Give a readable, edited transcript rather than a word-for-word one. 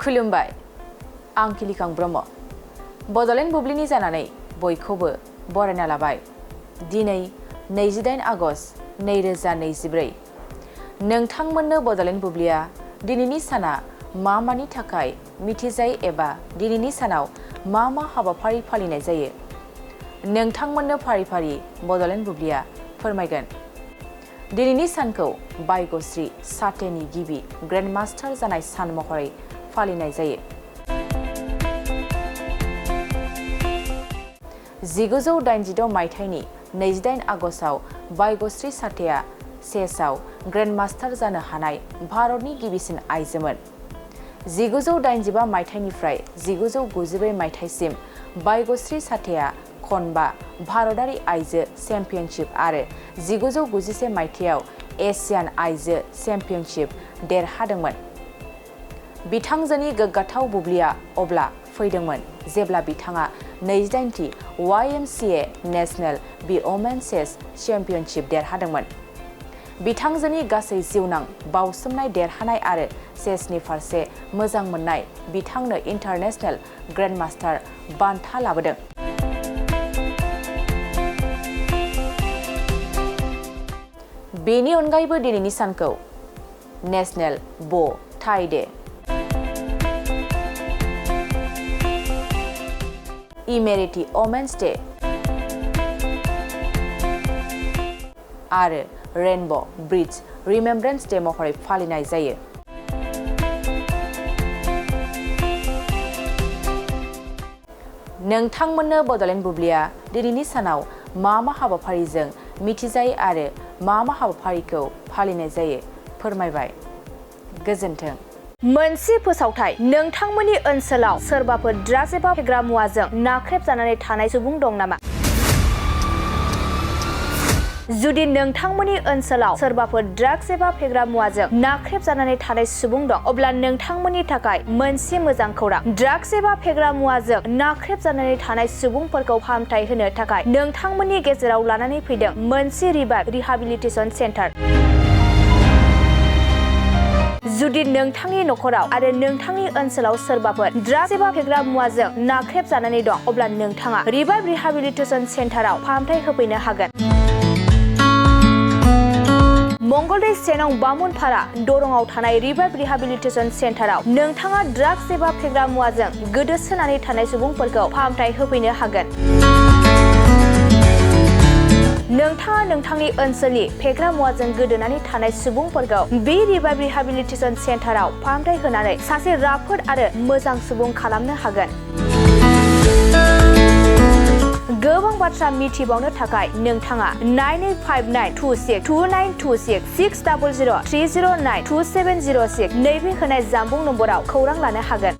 खुलुमबाय आं किलिकां ब्रह्म बड'लेण्ड बुब्लिनि जानानै बयखौबो बरायना लाबाय। दिनै 28 आगस्ट 2024 नोंथांमोननो बड'लेण्ड बुब्लिया दिनैनि साना मानि थाखाय मिथिजायो एबा दिनैनि सानाव मा हाबाफारि फालिनाय जायो नोंथांमोननो फारि फारि बड'लेण्ड बुब्लिया फोरमायगोन। दिनैनि सानखौ बायग'श्री सातेनि गिबि ग्रेन्ड मास्टार जानाय सान महरै फालिनाय जायो। 1986 मायथाइनि 28 आगस्टआव बायग'श्री सातेया चेसआव ग्रेन्ड मास्टार जानो हानाय भारतनि गिबिसिन आइजोमोन। 1985 मायथाइनिफ्राय 1994 मायथाइसिम बायग'श्री सातेया खनबा भारतारि आइजो चेम्पियनशिप आरो 1991 मायथाइयाव एशियान आइजो चेम्पियनशिप देरहादोंमोन। बिथांजोनि गोग्गाथाव बुब्लिया अब्ला फैदोंमोन जेब्ला बिथाङा 28थि YMCA national women chess championship देरहादोंमोन। बिथांजोनि गासै जिउनां बावसोमनाय देरहानाय आरो चेसनि फारसे मोजां मोननाय बिथांनो इन्टारनेशनेल ग्रेन्ड मास्टार बान्था लाबोदों। बेनि अनगायैबो दिनैनि सानखौ नेशनेल बो टाइ डे, इमेरिटि वुमेन्स डे आरो रेनबो ब्रिज रिमेम्ब्रेन्स डे महरै फालिनाय जायो। नोंथांमोननो बड'लेण्ड बुब्लिया दिनैनि सानाव मा हाबाफारिजों मिथिजायो आरो मा हाबाफारिखौ फालिनाय जायो फोरमायबाय। गोजोन्थों। मोनसे फोसावथाय नोंथांमोननि ओनसोलाव सोरबाफोर ड्राग्स एबा फेग्रा मुवाजों नाख्रेबजानानै थानाय सुबुं दं नामा? जुदि नोंथांमोननि ओनसोलाव सोरबाफोर ड्राग्स एबा फेग्रा मुवाजों नाख्रेबजानानै थानाय सुबुं दं अब्ला नोंथांमोननि थाखाय मोनसे मोजां खौरां। ड्राग्स एबा फेग्रा मुवाजों नाख्रेबजानानै थानाय सुबुंफोरखौ फाहामथाय होनो थाखाय नोंथांमोननि गेजेराव लानानै फैदों मोनसे रिहाबिलिटेसन सेन्टार। जुदि नोंथांनि नखराव आरो नोंथांनि ओनसोलाव सोरबाफोर ड्राग्स एबा फेग्रा मुवाजों नाख्रेबजानानै दं अब्ला नोंथाङा रिहाबिलिटेसन सेन्टाराव फाहामथाय होफैनो हागोन। मंगलदै सेनं बामुनपारा दरंआव थानाय रिहाबिलिटेसन सेन्टाराव नोंथाङा ड्राग्स एबा फेग्रा मुवाजों गोदोसोनानै थानाय सुबुंफोरखौ फाहामथाय होफैनो हागोन। नोंथाङा नोंथांनि ओनसोलनि फेग्रा मुवाजों गोदोनानै थानाय सुबुंफोरखौ बे रिहाबिलिटेसन सेन्टाराव फाहामथाय होनानै सासे राफोद आरो मोजां सुबुं खालामनो हागोन। गोबां बाथ्रा मिथिबावनो थाखाय नोंथाङा 9859262926 60030927006 नैबे होनाय जानबुं नम्बराव खौरां लानो हागोन।